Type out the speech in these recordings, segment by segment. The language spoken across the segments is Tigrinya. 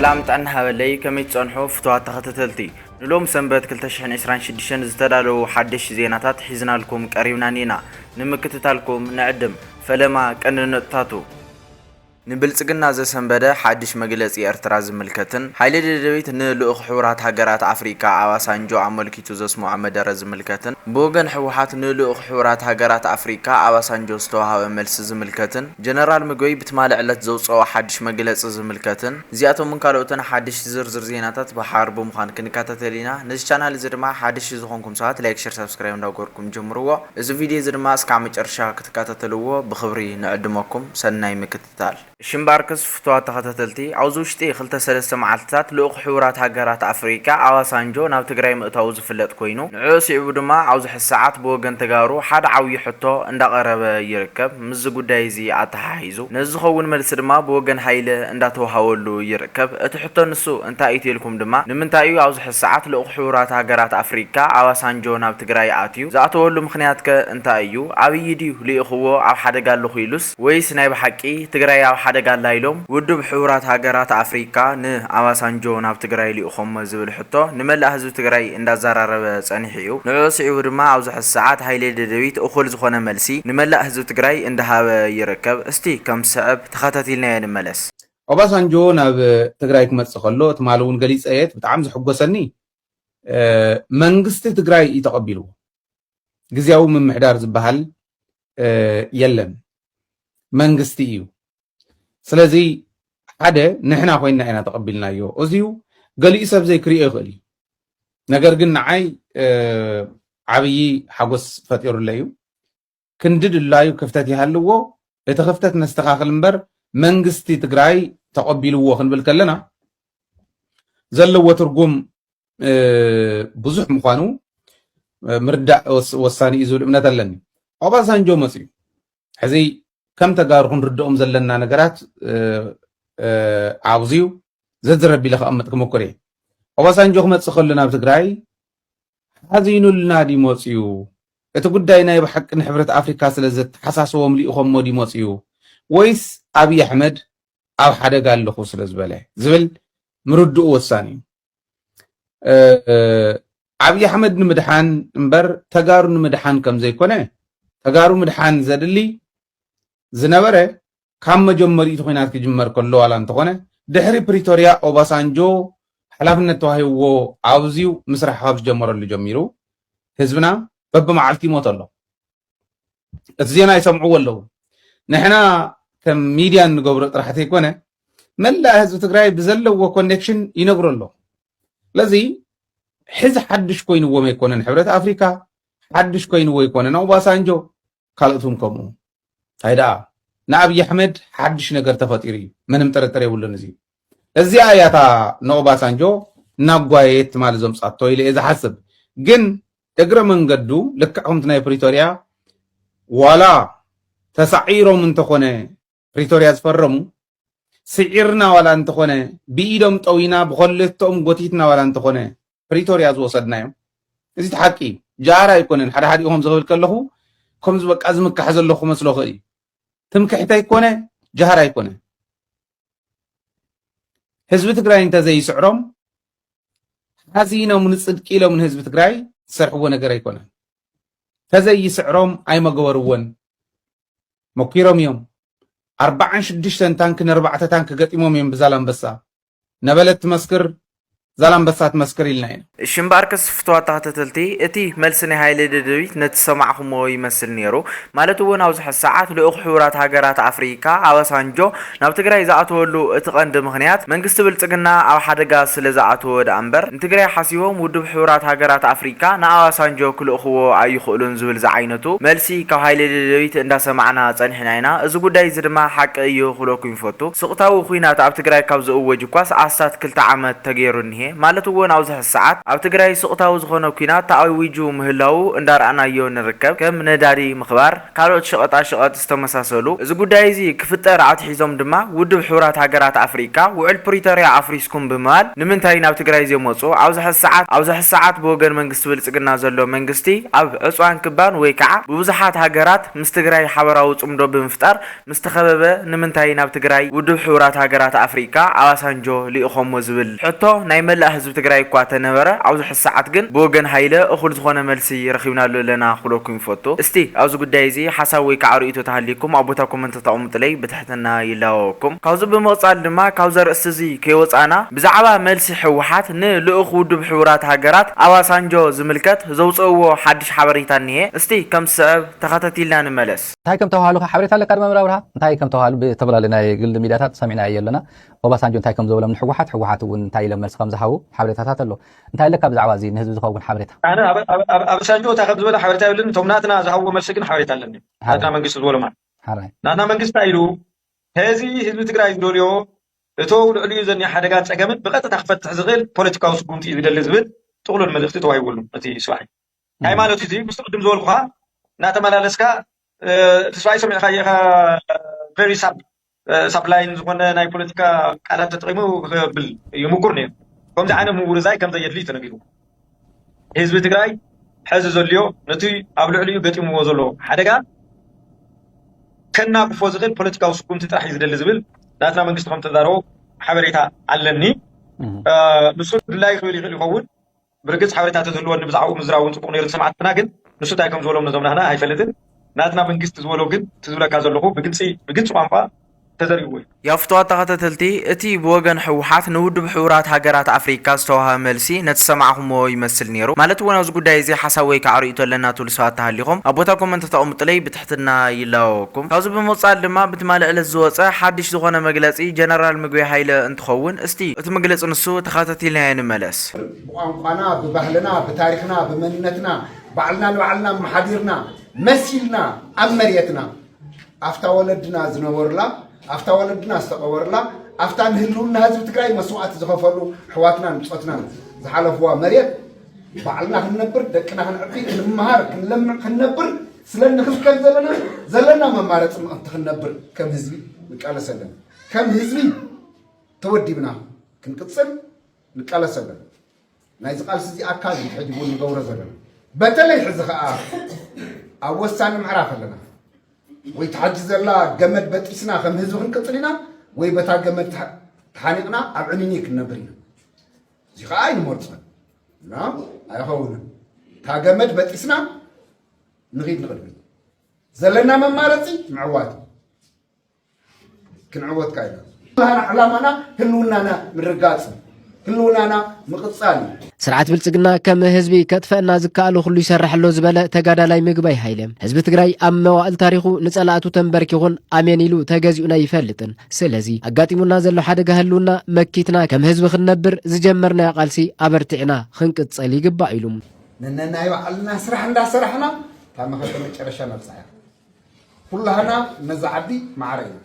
ሰላም ጥዕና ሃበለይ፣ ከመይ ትጸንሑ ፍቱዋት ተኸታተልቲ? ንሎም ሰንበት ክልተ ሽሕን ዕስራን ሽዱሽተን ዝተዳለዉ ሓደሽ ዜናታት ሒዝናልኩም ቀሪብና እኒና። ንምክትታልኩም ንዕድም። ፈለማ ቀንዲ ነጥብታቱ። ንብልጽግና ዘሰንበደ ሓድሽ መግለጺ ኤርትራ ዝምልከትን፣ ሓይሊ ደደቢት ንልኡኽ ሕቡራት ሃገራት ኣፍሪካ ኣባሳንጆ ኣመልኪቱ ዘስምዖ መደረ ዝምልከትን፣ ብወገን ህወሓት ንልኡኽ ሕቡራት ሃገራት ኣፍሪካ ኣባሳንጆ ዝተዋሃበ መልሲ ዝምልከትን፣ ጀነራል ምግበይ ብትማሊ ዕለት ዘውፅኦ ሓድሽ መግለጺ ዝምልከትን፣ እዚኣቶምን ካልኦትን ሓድሽ ዝርዝር ዜናታት ብሓር ብምዃን ክንከታተል ኢና። ነዚ ቻናል እዚ ድማ ሓድሽ ዝኾንኩም ሰባት ላይክ፣ ሸር፣ ሳብስክራይብ እንዳገበርኩም ጀምርዎ። እዚ ቪድዮ እዚ ድማ እስካብ መጨረሻ ክትከታተልዎ ብኽብሪ ንዕድመኩም። ሰናይ ምክትታል። ሽምባርክስ ፍቱዋት ተኸታተልቲ፣ ኣብዚ ውሽጢ ክልተ ሰለስተ መዓልትታት ልኡኽ ሕቡራት ሃገራት ኣፍሪካ ኣባሳንጆ ናብ ትግራይ ምእታዉ ዝፍለጥ ኮይኑ፣ ንዕኡ ስዒቡ ድማ ኣብዚ ሕዚ ሰዓት ብወገን ተጋሩ ሓደ ዓብዪ ሕቶ እንዳቐረበ ይርከብ። ምስዚ ጉዳይ እዚ ኣተሓሒዙ ነዚ ዝኸውን መልሲ ድማ ብወገን ሃይለ እንዳተዋሃበሉ ይርከብ። እቲ ሕቶ ንሱ እንታይ እዩ ተልኩም ድማ፣ ንምንታይ እዩ ኣብዚ ሕዚ ሰዓት ልኡኽ ሕቡራት ሃገራት ኣፍሪካ ኣባሳንጆ ናብ ትግራይ ኣትዩ? ዝኣተወሉ ምኽንያት ከ እንታይ እዩ? ኣብይ ድዩ ልኢኽዎ ኣብ ሓደጋ ኣለኹ ኢሉስ፣ ወይስ ናይ ብሓቂ ትግራይ ኣብ ሓደጋ ኣላ ኢሎም ውድብ ሕቡራት ሃገራት ኣፍሪካ ንኣባሳንጆ ናብ ትግራይ ልኢኾሞ ዝብል ሕቶ ንመላእ ህዝቢ ትግራይ እንዳዘራረበ ጸኒሑ እዩ። ንዕኡ ስዒቡ ድማ ኣብዚ ሕዚ ሰዓት ሃይለ ደደቢት እኹል ዝኾነ መልሲ ንመላእ ህዝቢ ትግራይ እንዳሃበ ይርከብ። እስቲ ከም ዝስዕብ ተኸታቲልናዮ ንመለስ። ኦባሳንጆ ናብ ትግራይ ክመጽእ ከሎ ትማሊ እውን ገሊጸ እየ፣ ብጣዕሚ ዘሐጎሰኒ፣ እ፣ መንግስቲ ትግራይ እዩ ተቐቢልዎ። ግዝያዊ ምምሕዳር ዝበሃል፣ እ፣ የለን፣ መንግስቲ እዩ። ስለዚ ሓደ ንሕና ኮይንና ኢና ተቐቢልናዮ። እዚዩ ገሊኡ ሰብ ዘይክሪኦ ይኽእል እዩ። ነገር ግን ንዓይ፣ እ፣ ዓብዪ ሓጎስ ፈጢሩለይ እዩ። ክንዲ ድላዩ ክፍተት ይሃልዎ፣ እቲ ክፍተት ነስተኻኽል እምበር መንግስቲ ትግራይ ተቐቢልዎ ክንብል ከለና ዘለዎ ትርጉም፣ እ፣ ብዙሕ ምዃኑ፣ እ፣ ምርዳእ ወስ-፣ ወሳኒ እዩ ዝብል እምነት ኣለኒ። ኦባሳንጆ መፅዩ። ሕዚ ከም ተጋሩ ክንርድኦም ዘለና ነገራት፣ እ፣ እ፣ ኣብዚዩ ዘዝረብ ኢለ ክቐምጥ ክምኩር እየ። ኦባሳንጆ ክመፅእ ከሎ ናብ ትግራይ ሓዚኑልና ድዩ መፅዩ? እቲ ጉዳይ ናይ ብሓቂ ንሕብረት ኣፍሪካ ስለ ዘተሓሳስቦም ልኢኾሞ ድዩ መፅዩ? ወይስ ኣብይ ኣሕመድ ኣብ ሓደጋ ኣለኹ ስለ ዝበለ ዝብል ምርድኡ ወሳኒ እዩ። እ፣ ኣብይ ኣሕመድ ንምድሓን እምበር ተጋሩ ንምድሓን ከም ዘይኮነ፣ ተጋሩ ምድሓን ዘድሊ ዝነበረ ካብ መጀመሪኡ እቲ ኲናት ክጅመር ከሎ ዋላ እንተኾነ፣ ድሕሪ ፕሪቶርያ ኦባሳንጆ ሓላፍነት ተዋሂብዎ ኣብዚዩ ምስራሕ ካብ ዝጀመረሉ ጀሚሩ ህዝብና በብመዓልቲ ይሞት ኣሎ። እቲ ዜና ይሰምዕዎ ኣለዉ። ንሕና ከም ሚድያ እንገብሮ ጥራሕ ዘይኮነ፣ መላእ ህዝቢ ትግራይ ብዘለዎ ኮኔክሽን ይነግሮ ኣሎ። ስለዚ ሕዚ ሓድሽ ኮይንዎም ኣይኮነን ሕብረት ኣፍሪካ፣ ሓድሽ ኮይንዎ ኣይኮነን ኦባሳንጆ፣ ካልኦት እውን ከምኡ። እንታይ ደኣ ንኣብይ ኣሕመድ ሓድሽ ነገር ተፈጢሩ እዩ፣ ምንም ጥርጥር የብሉን። እዚ እዚኣ እያ እታ ንኦባሳንጆ እናጓየየት ትማሊ ዘምጻቶ ኢለ እየ ዝሓስብ። ግን እግረ መንገዱ ልክዕ ከምቲ ናይ ፕሪቶርያ ዋላ ተሳዒሮም እንተኾነ ፕሪቶርያ ዝፈረሙ ስዒርና ዋላ እንተኾነ ብኢዶም ጠዊና ብኸልተኦም ጎቲትና ዋላ እንተኾነ ፕሪቶርያ ዝወሰድናዮም። እዚ እቲ ሓቂ እዩ። ጃህራ ኣይኮነን። ሓደ ሓዲኡ ከምዚ ክብል ከለኹ ከምዚ በቃ ዝምካሕ ዘለኹ ክመስሎ ይኽእል እዩ። ትምክሕቲ ኣይኮነ፣ ጃህራ ኣይኮነ። ህዝቢ ትግራይ እንተዘይስዕሮም ሓዚኖም ንፅድቂ ኢሎም ንህዝቢ ትግራይ ዝሰርሕዎ ነገር ኣይኮነን። ተዘይስዕሮም ኣይመገበርዎን። መኪሮም እዮም። ኣርባዓን ሽዱሽተን ታንክ ንኣርባዕተ ታንክ ገጢሞም እዮም ብዛላምበሳ። ነበለት ትመስክር፣ ዛላምበሳ ትመስክር ኢልና ኢና። እሺ እምበኣርከስ ፍቱዋት ተኸታተልቲ፣ እቲ መልሲ ናይ ሃይለ ደደቢት ነቲ ዝሰማዕኹምዎ ይመስል ነይሩ። ማለት እውን ኣብዚ ሕዚ ሰዓት ልኡኽ ሕቡራት ሃገራት ኣፍሪካ ኣባሳንጆ ናብ ትግራይ ዝኣተወሉ እቲ ቀንዲ ምኽንያት መንግስቲ ብልጽግና ኣብ ሓደጋ ስለ ዝኣተወ ደኣ እምበር ንትግራይ ሓሲቦም ውድብ ሕቡራት ሃገራት ኣፍሪካ ንኣባሳንጆ ክልእኽዎ ኣይኽእሉን ዝብል ዝዓይነቱ መልሲ ካብ ሃይለ ደደቢት እንዳሰማዕና ጸኒሕና ኢና። እዚ ጉዳይ እዚ ድማ ሓቂ እዩ ክብለኩም ይፈቱ። ስቕታዊ ኲናት ኣብ ትግራይ ካብ ዝእወጅ እኳስ ኣስታት ክልተ ዓመት ተገይሩ እኒሄ። ማለት እውን ኣብዚ ሕዚ ሰዓት ኣብ ትግራይ ስቕታዊ ዝኾነ ኲናት ተኣዊጁ ምህላዉ እንዳረኣናዮ ንርከብ። ከም ነዳዲ ምኽባር፣ ካልኦት ሸቐጣ ሸቐጥ ዝተመሳሰሉ። እዚ ጉዳይ እዚ ክፍጠር ኣትሒዞም ድማ ውድብ ሕቡራት ሃገራት ኣፍሪቃ ውዕል ፕሪቶርያ ኣፍሪስኩም ብምባል ንምንታይ ናብ ትግራይ ዘይመፁ? ኣብዚ ሕዚ ሰዓት ኣብዚ ሕዚ ሰዓት ብወገን መንግስቲ ብልፅግና ዘሎ መንግስቲ ኣብ ዕፅዋን ክባን ወይ ከዓ ብብዙሓት ሃገራት ምስ ትግራይ ሓበራዊ ፅምዶ ብምፍጣር ምስ ተኸበበ ንምንታይ ናብ ትግራይ ውድብ ሕቡራት ሃገራት ኣፍሪቃ ኣባሳንጆ ልኢኾሞ ዝብል ሕቶ ናይ መላእ ህዝቢ ትግራይ እኳ ተነበረ፣ ኣብዚ ሕዚ ሰዓት ግን ብወገን ሃይለ እኹል ዝኾነ መልሲ ረኺብናሉ ኣለና ክብለኩም ይፈቱ። እስቲ ኣብዚ ጉዳይ እዚ ሓሳብ ወይ ከዓ ርእይቶ ተሃልዩኩም ኣብ ቦታ ኮመንት ተቐምጡለይ ብትሕትና ይላወኩም። ካብዚ ብምቕፃል ድማ ካብዚ ኣርእስቲ እዚ ከይወፃና ብዛዕባ መልሲ ህወሓት ንልኡኽ ውድብ ሕቡራት ሃገራት ኣባሳንጆ ዝምልከት ዘውፅእዎ ሓድሽ ሓበሬታ እኒሄ። እስቲ ከም ዝስዕብ ተኸታቲልና ንመለስ። እንታይ ከም ተባሃሉ ከ ሓበሬታ ኣለካ ድማ ምራብርሃ? እንታይ ከም ተባሃሉ ብተፈላለዩ ናይ ግል ሚድያታት ሰሚዕናዮ ኣለና። ኦባሳንጆ እንታይ ከም ዘበሎም ንሕወሓት፣ ሕወሓት እውን እንታይ ኢሎም መልሲ ከም ዝሃቡ ሓበሬታታት ኣሎ። እንታይ ኣለካ ብዛዕባ እዚ ንህዝቢ ዝኸውን ሓበሬታ? ኣነ ኣብ- ኣብ- ኣብ- ኣባሳንጆ እንታይ ከም ዝበለ ሓበሬታ የብልን። እቶም ናትና ዝሃብዎ መልሲ ግን ሓበሬታ ኣለኒ። ሓረ ናትና መንግስቲ ዝበሎ ማለት ሓረ ናትና መንግስቲ እንታይ ኢሉ፣ ሕዚ ህዝቢ ትግራይ ዝደልዮ እቶ ልዕሊኡ ዘኒዮ ሓደጋ ፀገምን ብቐጥታ ክፈትሕ ዝኽእል ፖለቲካዊ ስጉምቲ እዩ ዝደሊ ዝብል ጥቕሉል መልእኽቲ ተዋሂብሉ እቲ ስራሕ እዩ። እንታይ ማለት እዩ? እዚ ምስቲ ቅድም ዝበልኩኻ እናተመላለስካ እቲ ሰብኣይ ሰሚዕካ ኢኻ። ቨሪ ሳብ ሳብላይን ዝኾነ ናይ ፖለቲካ ቃላት ተጠቂሙ ክብል ይምኩር ነይሩ። ከምዚ ዓይነት ምውርዛይ ከም ዘየድሊ እዩ ተነጊሩ። ህዝቢ ትግራይ ሕዚ ዘልዮ ነቲ ኣብ ልዕሊኡ ገጢምዎ ዘሎ ሓደጋ ከናግፎ ዝኽእል ፖለቲካዊ ስጉምቲ ጥራሕ እዩ ዝደሊ ዝብል ናትና መንግስቲ ከም ተዛረቦ ሓበሬታ ኣለኒ። ንሱ ድላይ ክብል ይኽእል ይኸውን። ብርግፅ ሓበሬታ ተዝህልወኒ ብዛዕባኡ ምዝራብ እውን ፅቡቕ ነይሩ ተሰማዕትና። ግን ንሱ እንታይ ከም ዝበሎም ነዞም ናህና ኣይፈልጥን። ናትና መንግስቲ ዝበሎ ግን እቲ ዝብለካ ዘለኹ ብግልፂ ብግልፂ ቋንቋ ተዘሪብዎ እዩ። ያፍተዋት ተኸታተልቲ፣ እቲ ብወገን ህወሓት ንውድብ ሕቡራት ሃገራት ኣፍሪካ ዝተዋሃበ መልሲ ነቲ ሰማዕኹምዎ ይመስል ነይሩ። ማለት እውን ኣብዚ ጉዳይ እዚ ሓሳብ ወይ ከዓ ርእይቶ ኣለና ትብሉ ሰባት ተሃሊኹም ኣብ ቦታ ኮመንት ተቐምጡለይ ብትሕትና ይላወኩም። ካብዚ ብምቕፃል ድማ ብትማሊ ዕለት ዝወፀ ሓድሽ ዝኾነ መግለፂ ጀነራል ምግበይ ሃይለ እንትኸውን እስቲ እቲ መግለፂ ንሱ ተኸታቲልናዮ ንመለስ። ብቋንቋና፣ ብባህልና፣ ብታሪኽና፣ ብመንነትና ባዕልና ንባዕልና ኣመሓዲርና መሲልና ኣብ መሬትና ኣብታ ወለድና ዝነበሩላ፣ ኣብታ ወለድና ዝተቐበሩላ፣ ኣብታ ንህልውና ህዝቢ ትግራይ መስዋእቲ ዝኸፈሉ ኣሕዋትናን ብፆትናን ዝሓለፍዋ መሬት ባዕልና ክንነብር፣ ደቅና ክንዕቢ፣ ክንመሃር፣ ክንለምዕ፣ ክንነብር ስለ እንኽልከል ዘለና ዘለና መማረፂ ምእንቲ ክንነብር ከም ህዝቢ ንቃለስ ኣለና። ከም ህዝቢ ተወዲብና ክንቅፅል ንቃለስ ኣለና። ናይዚ ቃልሲ እዚ ኣካል እዩ ሕጂ እውን ንገብሮ ዘለና። በተለይ ሕዚ ከዓ ኣብ ወሳኒ ምዕራፍ ኣለና። ወይ ተሓጂ ዘላ ገመድ በጢስና ከም ህዝቢ ክንቅፅል ኢና፣ ወይ በታ ገመድ ተሓ- ተሓኒቕና ኣብ ዕንይንይ ክንነብር ኢና። እዚ ከዓ ኣይንመርፆን እና ኣይኸውንን። እታ ገመድ በጢስና ንኺድ ንቕድሚት። ዘለና መማረፂ ምዕዋት እዩ። ክንዕወት ካይና ኩላህና ዕላማና ህልውናና ምርጋፅ ህልውናና ምቕፃል እዩ። ስርዓት ብልፅግና ከም ህዝቢ ከጥፈአና ዝከኣሎ ኩሉ ይሰርሕ ኣሎ ዝበለ ተጋዳላይ ምግባይ ሃይለ፣ ህዝቢ ትግራይ ኣብ መዋእል ታሪኹ ንፀላእቱ ተንበርኪኹን ኣሜን ኢሉ ተገዚኡን ኣይፈልጥን። ስለዚ ኣጋጢሙና ዘሎ ሓደጋ ህልውና መኪትና ከም ህዝቢ ክንነብር ዝጀመርናዮ ቃልሲ ኣበርቲዕና ክንቅፅል ይግባእ ኢሉ። ነናይ ባዕልና ስራሕ እንዳሰራሕና እታ መኸተ መጨረሻ ነብፅሓ። ኩላህና ነዛ ዓዲ ማዕረ ኢና።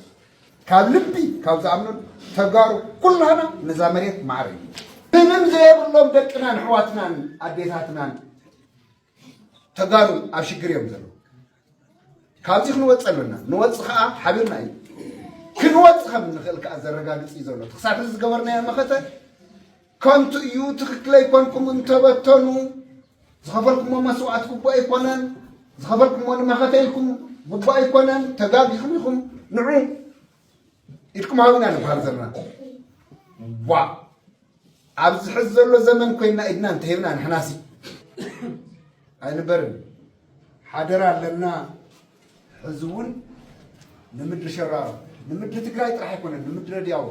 ካብ ልቢ ካብ ዝኣምነሉ ተጋሩ ኩላህና ነዛ መሬት ማዕረ ኢና። ምንም ዘየብሎም ደቅናን ኣሕዋትናን ኣዴታትናን ተጋሩ ኣብ ሽግር እዮም ዘለዉ። ካብዚ ክንወፅ ኣለና። ንወፅ ከዓ ሓቢርና እዩ። ክንወፅ ከም እንኽእል ከዓ ዘረጋግፅ እዩ ዘሎ። ክሳብ ሕዚ ዝገበርናዮ መኸተ ከንቱ እዩ። ትኽክል ኣይኮንኩም እንተበተኑ ዝኸፈልኩሞ መስዋእቲ ግቡእ ኣይኮነን። ዝኸፈልኩሞ ንመኸተ ኢልኩም ግቡእ ኣይኮነን። ተጋጊኹም ኢኹም። ንዑ ኢድኩም ሃቡና ንበሃል ዘለና። ዋ ኣብዚ ሕዚ ዘሎ ዘመን ኮይንና ኢድና እንተሂብና ንሕናሲ ኣይንበርን። ሓደራ ኣለና። ሕዚ እውን ንምድሪ ሸራሮ ንምድሪ ትግራይ ጥራሕ ኣይኮነን ንምድሪ ዲያቦ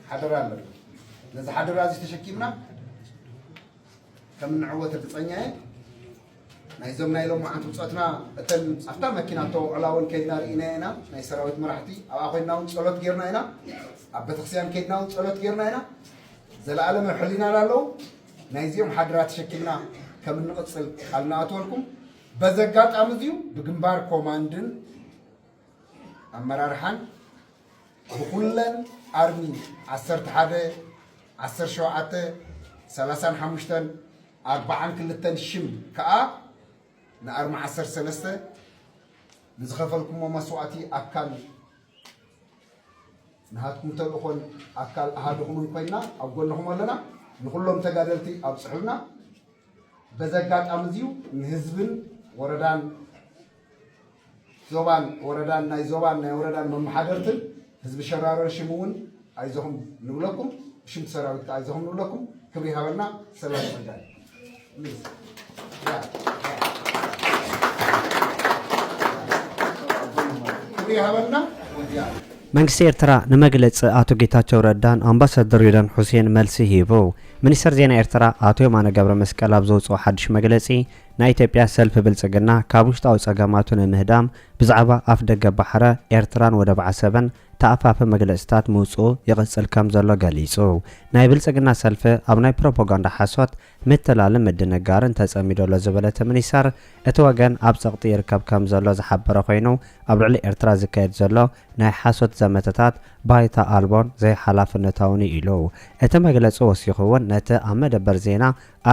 ሓደራ ኣለና። ነዚ ሓደራ እዚ ተሸኪምና ከም እንዕወት ርግፀኛ እየ። ናይዞም ናይ ሎማዓንቲ ብፆትና እተን ኣብታ መኪና እተወዕላ እውን ከይድና ርኢና ኢና። ናይ ሰራዊት መራሕቲ ኣብኣ ኮይንና እውን ፀሎት ጌርና ኢና። ኣብ ቤተክርስትያን ከይድና እውን ፀሎት ጌርና ኢና። ዘለኣለም ኣብ ሕሊናና ኣለዉ። ናይዚኦም ሓድራ ተሸኪምና ከም እንቕፅል ቃል ንኣትወልኩም። በዚ ኣጋጣሚ እዚዩ ብግንባር ኮማንድን ኣመራርሓን ብኩለን ኣርሚ ዓሰርተ ሓደ ዓሰርተ ሸውዓተ ሰላሳን ሓሙሽተን ኣርባዓን ክልተን ሽም ከዓ ንኣርማ ዓሰርተ ሰለስተ ንዝኸፈልኩሞ መስዋእቲ ኣካል ንሃትኩም ተልእኾን ኣካል ኣሃዱኹምን ኮይና ኣብ ጎንኹም ኣለና። ንኹሎም ተጋደልቲ ኣብፅሑልና። በዚ ኣጋጣሚ እዚዩ ንህዝብን ወረዳን ዞባን ወረዳን ናይ ዞባን ናይ ወረዳን መመሓደርትን ህዝቢ ሸራሮን ሽም እውን ኣይዞኹም ንብለኩም፣ ብሽምቲ ሰራዊት ከዓ ኣይዞኹም ንብለኩም። ክብሪ ይሃበልና። ሰላም ጸጋይ ክብሪ ይሃበልና። መንግስቲ ኤርትራ ንመግለጺ ኣቶ ጌታቸው ረዳን ኣምባሳደር ሬድዋን ሑሴን መልሲ ሂቡ። ሚኒስተር ዜና ኤርትራ ኣቶ የማነ ገብረ መስቀል ኣብ ዘውጽኦ ሓድሽ መግለጺ፣ ናይ ኢትዮጵያ ሰልፊ ብልጽግና ካብ ውሽጣዊ ጸገማቱ ንምህዳም ብዛዕባ ኣፍደገ ባሕረ ኤርትራን ወደብ ዓሰብን ተኣፋፊ መግለጽታት ምውጽኡ ይቕጽል ከም ዘሎ ገሊጹ። ናይ ብልጽግና ሰልፊ ኣብ ናይ ፕሮፓጋንዳ ሓሶት፣ ምትላልን ምድንጋርን ተጸሚዱ ኣሎ ዝበለ እቲ ሚኒስተር፣ እቲ ወገን ኣብ ጸቕጢ ይርከብ ከም ዘሎ ዝሓበረ ኮይኑ፣ ኣብ ልዕሊ ኤርትራ ዝካየድ ዘሎ ናይ ሓሶት ዘመተታት ባይታ ኣልቦን ዘይሓላፍነታውን እዩ ኢሉ። እቲ መግለጺ ወሲኹ እውን ነቲ ኣብ መደበር ዜና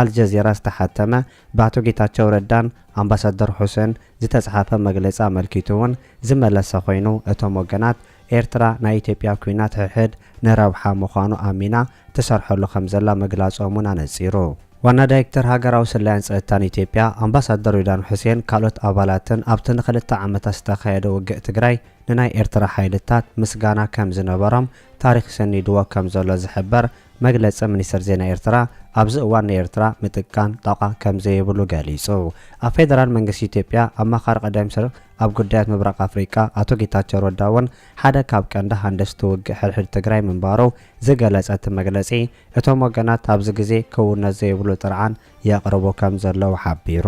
ኣልጀዚራ ዝተሓተመ ብኣቶ ጌታቸው ረዳን ኣምባሳደር ሑሴን ዝተጽሓፈ መግለጺ ኣመልኪቱ እውን ዝመለሰ ኮይኑ፣ እቶም ወገናት ኤርትራ ናይ ኢትዮጵያ ኲናት ሕሕድ ንረብሓ ምዃኑ ኣሚና ትሰርሐሉ ከም ዘላ ምግላጾም እውን ኣነጺሩ። ዋና ዳይሬክተር ሃገራዊ ስለያን ጸጥታን ኢትዮጵያ ኣምባሳደር ሬድዋን ሑሴን ካልኦት ኣባላትን ኣብቲ ንኽልተ ዓመታት ዝተኻየደ ውግእ ትግራይ ንናይ ኤርትራ ሓይልታት ምስጋና ከም ዝነበሮም ታሪኽ ሰኒድዎ ከም ዘሎ ዝሕበር መግለጺ ሚኒስተር ዜና ኤርትራ፣ ኣብዚ እዋን ንኤርትራ ምጥቃን ጣቋ ከም ዘይብሉ ገሊጹ። ኣብ ፌደራል መንግስቲ ኢትዮጵያ ኣማኻሪ ቀዳማይ ሚኒስትር ኣብ ጉዳያት ምብራቕ ኣፍሪቃ ኣቶ ጌታቸው ረዳ እውን ሓደ ካብ ቀንዲ ሃንደስቲ ውግእ ሕድሕድ ትግራይ ምንባሩ ዝገለጸ እቲ መግለጺ፣ እቶም ወገናት ኣብዚ ግዜ ክውነት ዘይብሉ ጥርዓን የቕርቡ ከም ዘለዉ ሓቢሩ።